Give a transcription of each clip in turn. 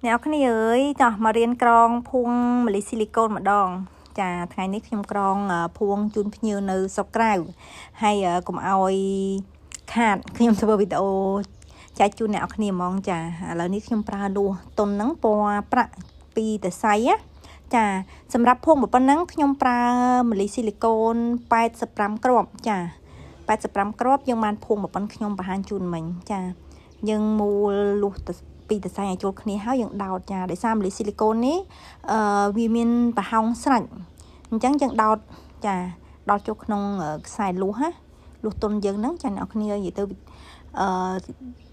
អ្នកគ្នាអើយតោះមករៀនក្រងភួងម្លិះស៊ីលីកូនម្ដង ចាថ្ងៃនេះខ្ញុំក្រងភួងជូនភ្ញៀវនៅស្រុកក្រៅហើយកុំឲ្យខាតខ្ញុំធ្វើវីដេអូចែកជូនអ្នកគ្នាហ្មងចាឥឡូវនេះខ្ញុំប្រើលួសតុនហ្នឹងពណ៌ប្រាក់ពីតសៃណាចាសម្រាប់ភួងប៉ុណ្ណឹងខ្ញុំប្រើម្លិះស៊ីលីកូន85គ្រាប់ចា85គ្រាប់យើងបានភួងប៉ុណ្ណខ្ញុំបង្ហាញជូនមិញចាយើងមូលលួសពីតសៃឲ្យចូលគ្នាហើយយើងដោតចាដោយសារម្លិះស៊ីលីកូននេះអឺវាមានប្រហោងស្រាច់អញ្ចឹងយើងដោតចាដោតចូលក្នុងខ្សែលួសណាលួសទុនយើងហ្នឹងចាអ្នកគ្នានិយាយទៅអឺ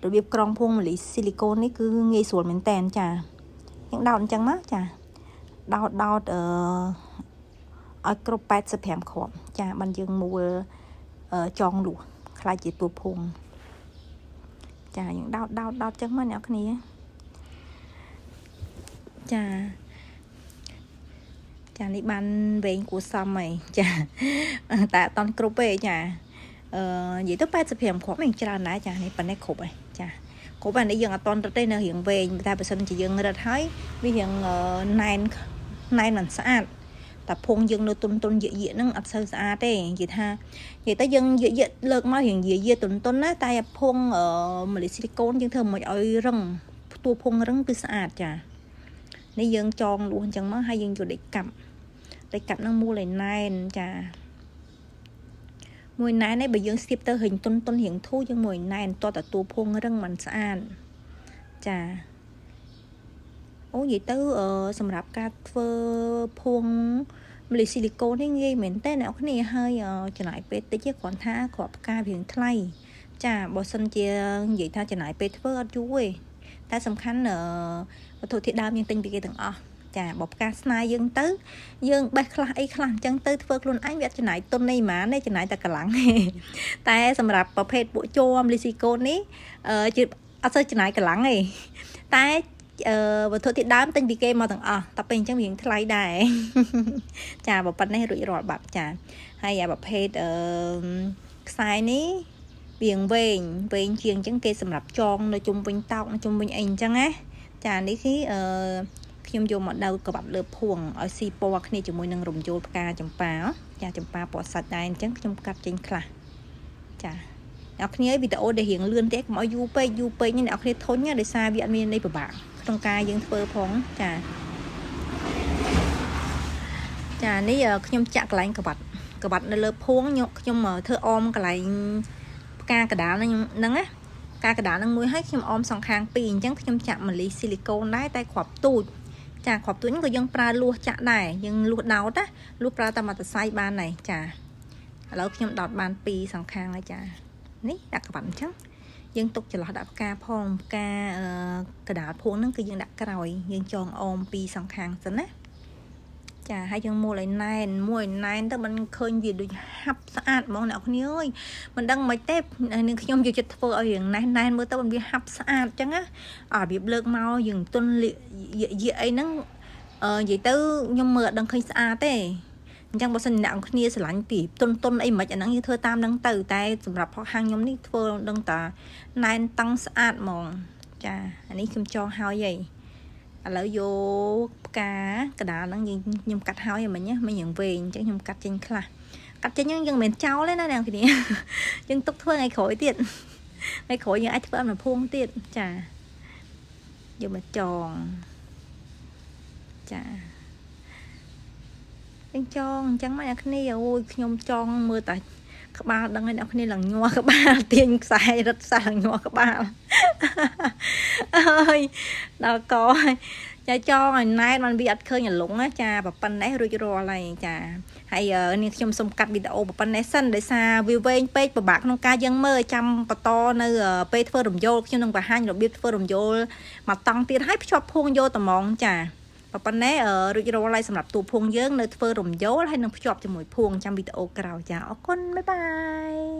របៀបក្រងភួងម្លិះស៊ីលីកូននេះគឺងាយស្រួលមែនតែនចាយើងដោតអញ្ចឹងមកចាដោតដោតអឺឲ្យគ្រប់85គ្រាប់ចាបានយើងមូលចងលួសខ្លាចជាតួភួងចាយើងដោតដោតដោតចឹងមកអ្នកគ្នាចាចានេះបានវែងគួសមហើយចាតែអត់តន់គ្រប់ទេចាអឺនិយាយទៅ85គ្រាប់មិនច្រើនដែរចានេះប៉ុណ្ណេះគ្រប់ហើយចាគ្រប់ហើយនេះយើងអត់តន់រត់ទេនៅរៀងវែងតែបើសិនជាយើងរត់ហើយវារៀងណែនណែនមិនស្អាតតែភងយើងនៅទុនទុនយកយកហ្នឹងអត់សូវស្អាតទេនិយាយថានិយាយទៅយើងយកយកលើកមករៀងយាយាទុនទុនណាតែភងម្លិះស៊ីលីកូនយើងធ្វើមិនឲ្យរឹងតួភងរឹងគឺស្អាតចានេះយើងចងលួសអញ្ចឹងមកហើយយើងយកដែកកាប់ដែកកាប់ហ្នឹងមូលឲ្យណែនចាមួយណែននេះបើយើងស្ទាបទៅរៀងទុនទុនរៀងធូរយើងមួយណែនតតតួភងរឹងមិនស្អាតចាអូនិយាយទៅសម្រាប់ការធ្វើភួងម្លិះស៊ីលីកូននេះងាយមែនតើអ្នកគ្នាហើយចំណាយពេលតិចទេគ្រាន់ថាគ្រាប់ផ្កាវាថ្លៃចាបើសិនជានិយាយថាចំណាយពេលធ្វើអត់យូរទេតែសំខាន់វត្ថុធាតុដើមយើងទិញពីគេទាំងអស់ចាបើផ្កាស្នាយយើងទៅយើងបេះខ្លះអីខ្លះអញ្ចឹងទៅធ្វើខ្លួនឯងវាអត់ចំណាយទុននេះហ្មងទេចំណាយតែកម្លាំងទេតែសម្រាប់ប្រភេទពួកជ័រលីស៊ីកូននេះអឺជាអត់សូវចំណាយកម្លាំងទេតែអឺវត្ថុធាតុដើមទិញពីគេមកទាំងអស់តែពេលអញ្ចឹងវាថ្លៃដែរចាបើប៉ុណ្ណេះរួចរាល់បាត់ចាហើយអាប្រភេទអឺខ្សែនេះវាវែងវែងជាងអញ្ចឹងគេសម្រាប់ចងនៅជុំវិញតោកនៅជុំវិញអីអញ្ចឹងណាចានេះគឺអឺខ្ញុំយកមកដៅក្បាប់លើភួងឲ្យស៊ីពណ៌គ្នាជាមួយនឹងរំយោលផ្កាចម្ប៉ាចាចម្ប៉ាពណ៌សាច់ដែរអញ្ចឹងខ្ញុំកាត់ចេញខ្លះចាអ្នកគ្នាវីដេអូដែលរៀងលឿនទេកុំឲ្យយូរពេកយូរពេកនេះអ្នកគ្នាធុញដោយសារវាអត់មានន័យពិបាកក្នុងការយើងធ្វើផងចាចានេះខ្ញុំចាក់កន្លែងក្បាត់ក្បាត់នៅលើភួងខ្ញុំធ្វើអមកន្លែងផ្កាកដាលហ្នឹងណាផ្កាកដាលហ្នឹងមួយហើយខ្ញុំអមសងខាងពីរអញ្ចឹងខ្ញុំចាក់ម្លិះស៊ីលីកូនដែរតែគ្រាប់ទូចចាគ្រាប់ទូចហ្នឹងក៏យើងប្រើលួសចាក់ដែរយើងលួសដោតណាលួសប្រើតែមួយសរសៃបានហើយចាឥឡូវខ្ញុំដោតបានពីរសងខាងហើយចានេះដាក់ក្បាត់អញ្ចឹងយើងទុកចន្លោះដាក់ផ្កាផងផ្កាកដាលភួងហ្នឹងគឺយើងដាក់ក្រោយយើងចងអមពីរសងខាងសិនណាចាហើយយើងមូលឲ្យណែនមួយឲ្យណែនទៅមិនឃើញវាដូចហាប់ស្អាតហ្មងអ្នកគ្នាអើយមិនដឹងមិនទេនឹងខ្ញុំយកចិត្តធ្វើឲ្យរៀងណែនណែនមើលទៅมันវាហាប់ស្អាតអញ្ចឹងណាអារបៀបលើកមកយើងទុនលាយអីហ្នឹងអឺនិយាយទៅខ្ញុំមើលអត់ដឹងឃើញស្អាតទេអញ្ចឹងបើសិនអ្នកគ្នាស្រឡាញ់ពីទុនទុនអីមិនអាហ្នឹងយើងធ្វើតាមហ្នឹងទៅតែសម្រាប់ផុសហាងខ្ញុំនេះធ្វើដឹងតាណែនតឹងស្អាតហ្មងចាអានេះខ្ញុំចងហើយហីឥឡូវយកផ្កាកដាលហ្នឹងយើងខ្ញុំកាត់ហើយមិញណាមិញយ៉ាងវែងអញ្ចឹងខ្ញុំកាត់ចេញខ្លះកាត់ចេញហ្នឹងយើងមិនមែនចោលទេណាអ្នកគ្នាយើងទុកធ្វើថ្ងៃក្រោយទៀតថ្ងៃក្រោយយើងអាចធ្វើអមភួងទៀតចាយកមកចងចាយើងចងអញ្ចឹងមកអ្នកគ្នាអូយខ្ញុំចងមើលតែក្បាលដឹងហើយអ្នកគ្នាឡើងញ័រក្បាលទាញខ្សែរត់ខ្សែឡើងញ័រក្បាលអើយដល់កហើយចាចងឲ្យណែនมันវាអត់ឃើញអាលងណាចាប៉ុណ្ណេះរួចរាល់ហើយចាហើយនេះខ្ញុំសូមកាត់វីដេអូប៉ុណ្ណេះសិនដោយសារវាវែងពេកពិបាកក្នុងការយើងមើលចាំបន្តនៅពេលធ្វើរំយោលខ្ញុំនឹងបង្ហាញរបៀបធ្វើរំយោលមកតង់ទៀតហើយភ្ជាប់ភួងយកត្មងចាប៉ុណ្ណេះរួចរាល់ហើយសម្រាប់តួភួងយើងនៅធ្វើរំយោលហើយនឹងភ្ជាប់ជាមួយភួងចាំវីដេអូក្រោយចាអរគុណ bye bye.